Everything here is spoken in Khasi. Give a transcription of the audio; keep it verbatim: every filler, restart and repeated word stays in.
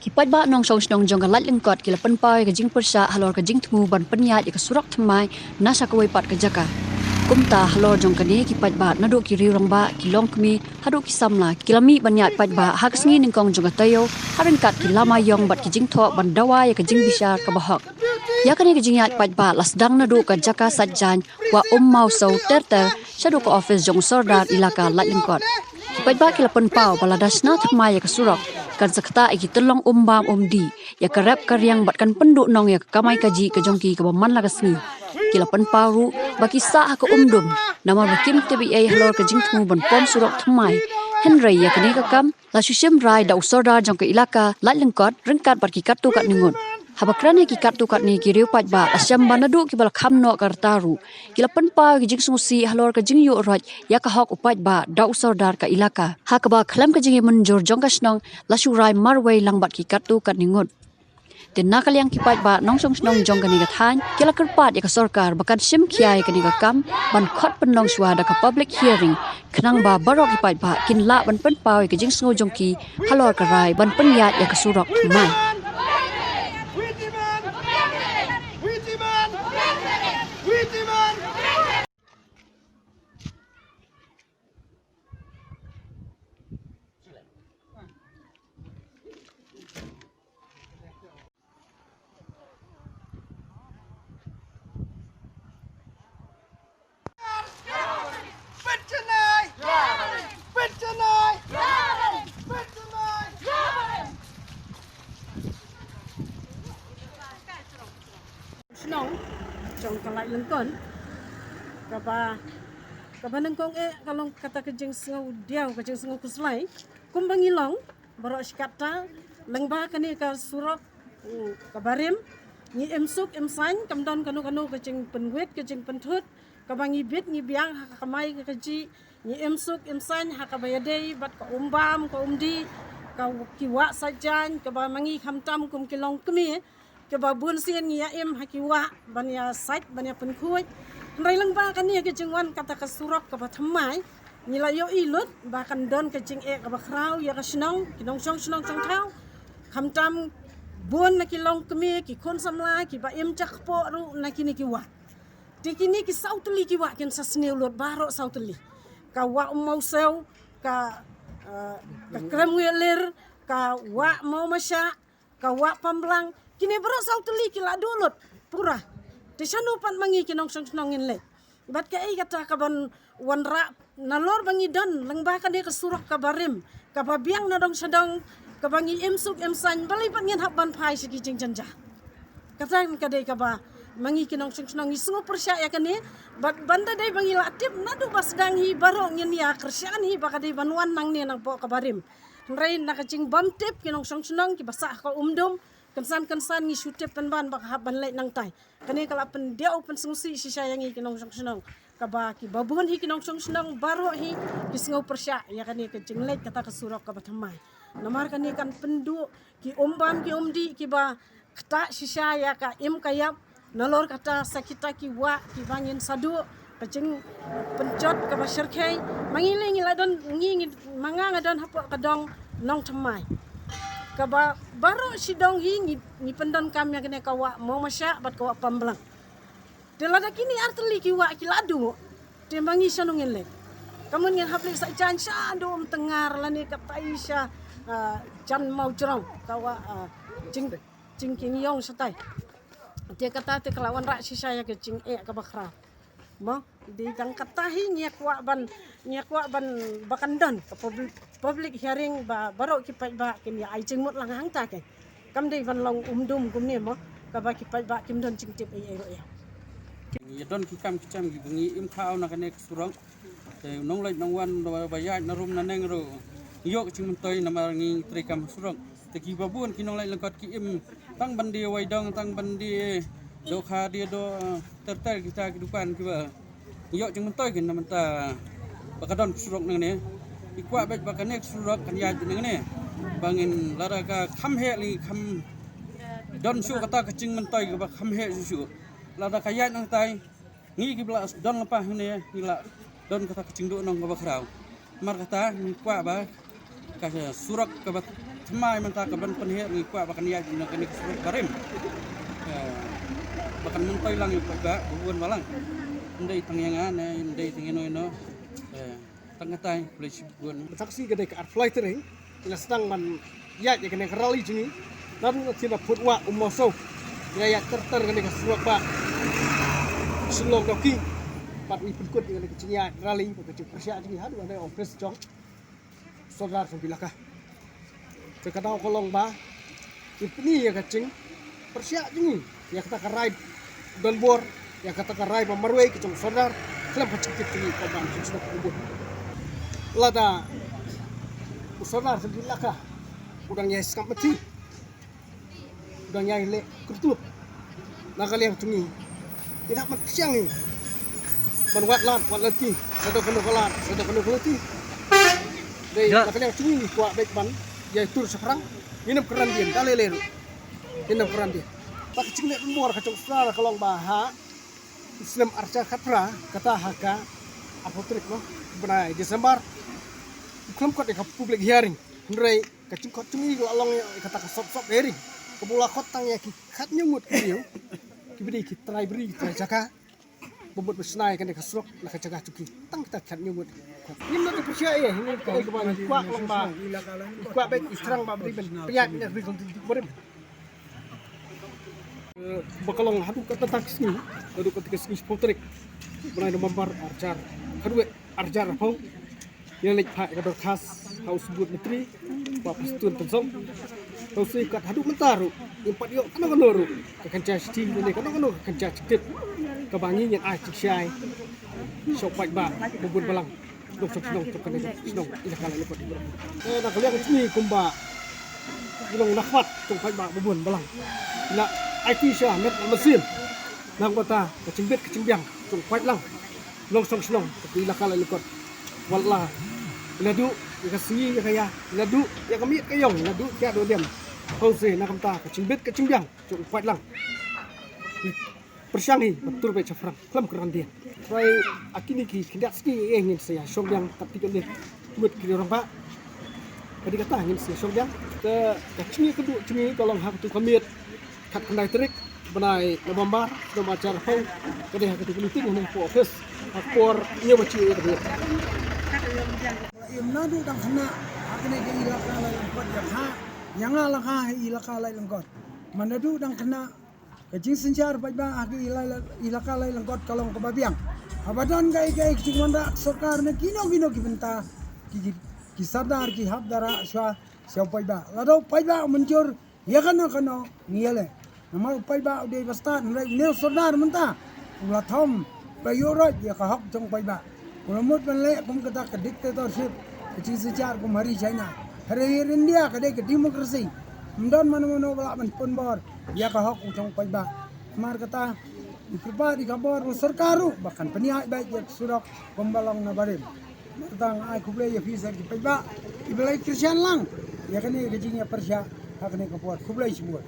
Ki paidbah nongshong shnong jong ka Laitlyngkot ki la pynpaw ïa ka jingpyrshah halor ka jingthmu ban pynïaid ïa ka surok thymmai na sha kawei pat ka jaka. Kumta halor jong kane ki paidbah naduh ki riew rangbah, ki longkmie haduh ki samla ki la mih ban ïaid paidbah ha ka sngi nyngkong jong ka taïew ha ryngkat ki lama ïong bad ki jingthoh ban dawa ïa ka jingbishar kaba hok. Ïa kane ka jingïaid paidbah la sdang naduh ka jaka Saitjaiñ, Wah Ummawsew ter ter shaduh ka ophis jong u Sordar Ilaka Laitlyngkot. Ki paidbah ki la pynpaw ba lada shna thymmai ïa ka surok kan sa ktah ïa ki tyllong um bam um dih ïa ka rep ka riang bad kan pynduhnong ïa ka kamai kajih ka jong ki kaba man la ka sngi. Ki la pynpaw ruh ba ki sah ha ka um dum namar ba kim tip ei ei halor ka jingthmu ban pom surok thymmai. Hynrei ïa kane ka kam la shu shim rai da u Sordar jong ka Ilaka Laitlyngkot ryngkat bad ki katto katne ngut. Haba kren ïa ki katto katne ki riew paidbah la shem ba naduh kiba la kham noh ka rta ruh ki la pynpaw ïa ka jingsngewsih halor ka jingïuh roit ïa ka hok u paidbah da u Sordar ka Ilaka. Ha kaba khlem ka jingïamynjur jong ka shnong la shu rai marwei lang bad ki katto katne ngut. Te na ka liang ki paidbah nongshong shnong jong kane ka thaiñ ki la kyrpad ïa ka sorkar ba kan shim khia ïa kane ka kam ban khot pynlong shuwa da ka public hearing khnang ba baroh ki paidbah kin lah ban pynpaw ïa ka jingsngew jong ki halor ka rai ban pynïaid ïa ka surok thymmai. Shnong jong ka Laitlyngkot kaba, kaba nyngkong eh ka long kata ka jingsngew diaw, ka jingsngew khuslai. Kumba ngi long baroh shi katta lyngba kane ka surok, mm, kaba rim, ngi im suk im saiñ, kam don kano kano ka jingpynwit ka jingpynthut. Kaba ngi bit ngi biang ha ka kamai ka kajih, ngi im suk im saiñ ha kaba ïadei bad ka um bam ka um dih, ka, ki wah Saitjaiñ, kaba ma ngi khamtam kum ki longkmie kiba bun sien ngi ïa im ha ki wah ban ïa sait ban ïa pynkhuid. Hynrei lyngba kane ka jingwan kata ka surok kaba thymmai, ngi la ïohi lut ba kan don ka jingeh kaba khraw ïa ka shnong, ki nongshong shnong shong thaw. Khamtam bun na ki longkmie, ki khun samla kiba im jakpoh ruh na kine ki wah. Te kine ki saw tylli ki wah kin sa sniew lut baroh saw tylli. Ka wah Ummawsew, ka, eh, ka Krem Wilir, ka wah Mawmashah, ka wah Pamblang. Kine baroh saw tylli ki la duh lut pura. Te shano pat ma ngi ki nongshong shnong ngin leit? Bad kaei kata kaban wanrah nalor ba ngi don lyngba kane ka surok kaba rim, kaba biang na dong sha dong, kaba ngi im suk im saiñ, balei pat ngin hap ban phai sha ki jingjynjar? Kata ka dei kaba ma ngi ki nongshong shnong ngi sngew pyrshah ïa kane. Bad ban da dei ba ngi la tip naduh ba sdang hi baroh ngin ïa kyrshan hi ba ka dei ban wan nangne nangpoh kaba rim. Hynrei na ka jingbym tip ki nongshong shnong kiba sah ha ka um dum, kynsan kynsan ngi shu tip pynban ba ka hap ban leit nangtai. Kane ka la pyndiaw pynsngewsih shisha ïa ngi ki nongshong shnong. Kaba kiba bun hi ki nongshong shnong baroh hi ki sngew pyrshah ïa kane ka jingleit kata ka surok kaba thymmai. Namar kane kan pynduh ki um bam ki um dih kiba ktah shisha ïa ka im ka ïap. Nalor kata sa kita ki wah kiba ngin sa duh ka jingpynjot kaba shyrkhei. Ma ngi lei ngi la don, ngi, ngi, ma nga nga don hapoh ka dong Nongthymmai. Kaba baroh shi dong hi ngi, ngi pyndonkam ïa kane ka wah Mawmashah bad ka wah Pamblang. Te lada kine artylli ki wah ki la duh, te ma ngi shano ngin leit? Ka mut ngin hap leit Saitjaiñ shaduh Umtyngar lane katai sha, ah, Jan Mawjrong, ka wah, ah, Jing, Jingkieng Ïong shatai. Te kata te ka la wanrah shisha ïa ka jingeh kaba khraw. Mo, dei tang kata hi ngi kwah ban, ngi kwah ban ba kan don ka public, public hearing ba baroh ki paidbah kin ïa ai jingmut lang hangta ke. Kam dei ban long um dum kumne mo, kaba ki paidbah kim don jingtip ei ei ruh ïa. Ngi don ki kam ki jam kiba ngi im khaw na kane ka surok. Te nongleit nongwan ba, ba ïaid na rum na neng ruh ngi ïoh ka jingmyntoi namar ngi treikam surok. Te kiba bun ki nongleit lyngkot ki im tang ban die wai dong, tang ban die dohkha, die doh, ter ter kita ki dukan kiba ïoh jingmyntoi kin na mynta ba ka don ka surok nangne. Ngi kwah beit ba kane ka surok kan ïaid nangne ba ngin lada ka kham heh lei kham don shuh kata ka jingmyntoi kaba kham heh shuh shuh. Lada ka ïaid nangtai ngi kiba la don lypa hangne ngi la don kata ka jingduhnong kaba khraw. Namar kata ngi kwah ba ka surok kaba Thymmai mynta ka ban pynheh ngi kwah ba kan ïaid na kane ka surok barim. Eh, ba kan myntoi lang ïa u paidbah ba bun balang. Ym dei tang ïa nga ne ym dei tang ïano ïano. Eh, tang katai, khublei shibun. Mynta ka sngi ka dei ka arphew lai tarik. Ngi la sdang ban ïaid ïa kane ka rally jong ngi. Naduh na thin na phut wah u mawsaw. Ngi la ïaid ter ter kane ka surok ba Shillong Dawki. Bad ngi pynkut ïa kane ka jingïaid rally bad ka jingpyrshah jong ngi haduh hangne office jong Sordar jong ka ilaka. Te ka daw ka long ba ngi pyni ïa ka jingpyrshah jong ngi ïa kata ka rai donbor, ïa kata ka rai ba marwei ka jong u Sordar khlem ka jingkit jong ngi ka ban jingshna ka bun. Lada u Sordar jong ka ilaka u dang ïai sngap mati, u dang ïai leh kyrtuh na ka liang jong ngi. Ngi hap ban pyrshang ngi ban wad lad wad lynti, sa da kano ka lad sa da kano ka lynti. Dei, na ka liang jong ngi ngi kwah beit ban ïai tur shaphrang. Ngin ym kren dien da lei lei ruh. Ngin ym kren dien. Ba ka jingleh donbor ka jong u Sordar ka long ba ha u snem arhajar khatphra, kata ha ka arphew tarik, no, bnai December, u khlem khot ïa ka public hearing. Hynrei ka jingkhot jong ngi ka la long ïa kata ka sop sop hearing kaba u la khot tang ïa ki khathynñiew ngut ki briew kiba dei ki trai bri, ki trai jaka, ba mut ba shna ïa kane ka surok na ka jaka jong ki. Tang kita ki khathynñiew ngut. Ngim nang pyrshah ïa, ngim nang pyrshah ïa, ngi kwah long ba, ngi kwah beit i thrang ba bri ban pynïaid na ri ka barim. Eh, ba ka long haduh kata ka sngi, haduh kata ka sngi shiphew tarik bnai November arhajar khatwei, arhajar arphew. Ïa leit phah ïa ka dorkhas ha u Symbud Myntri Bah Prestone Tynsong. Te u Symbud kat haduh mynta ruh ngim pat ïoh kano kano ruh ka kynja shithi lane kano kano ka kynja jingtip kaba ngi ngin ai jingshai sha u paidbah ba bun balang. Nongshong shnong jong kane ka shnong Ilaka Laitlyngkot. Te na ka liang jong ngi kumba ngi long na khmat jong u paidbah ba bun balang, ngi la aiti sha met bad mynsiem na ka bynta ka jingbit ka jingbiang jong u paidlang nongshong shnong jong ka Ilaka Laitlyngkot. Wat la, la duh ïa ka sngi ïa ka ïa, la duh ïa ka miet ka ïong, la duh ïa ka duh diam. Hynrei na ka bynta ka jingbit ka jingbiang jong u paidlang, pyrshang hi ban tur beit shaphrang khlem kren dien. Trai, ha kine ki khyndiat sngi ngin sa ïa shong biang kat phi kat leh mut ki rangbah. Ka dei kata, ngin sa ïa shong biang. Te ka jingïakynduh jong ngi ka long ha katu ka miet khatkhyndai tarik bnai November, November arhajar arphew. Ka dei ha katu ka meeting hangne hapoh office ha ka por hynñiew baje ka miet. Ym naduh dang khynnah ha kane ka Ilaka Laitlyngkot ïa ka, ïa nga la ka ha Ilaka Laitlyngkot. Mynta naduh dang khynnah ka jingsynshar paidbah ha ka Ilaka Laitlyngkot ka long kaba biang. Haba don kaei kaei ka jingwanrah sorkar na kino kino ki bynta, ki, ki, ki sordar ki hap da rah shuwa sha u paidbah. Lada u paidbah u mynjur ïa kano kano ngi ïaleh. Namar u paidbah u dei ba stad, hynrei une u sordar mynta u la thom ba ïuh roit ïa ka hok jong u paidbah. U la mut ban leh kum kata ka dictatorship, ka jingsynshar kum ha ri China. Hynrei ha ri India ka dei ka democracy. Ym don mano mano ba lah ban pynbor ïa ka hok u jong u paidbah. Namar kata ngi kyrpad ïa ka bor ba sorkar ruh ba kan pynïaid beit ïa ka surok kumba long na barim. Namar kata nga ai khublei ïa phi sa ki paidbah kiba la kyrshan lang ïa kane ka jingïapyrshah ha kane ka por. Khublei shibun.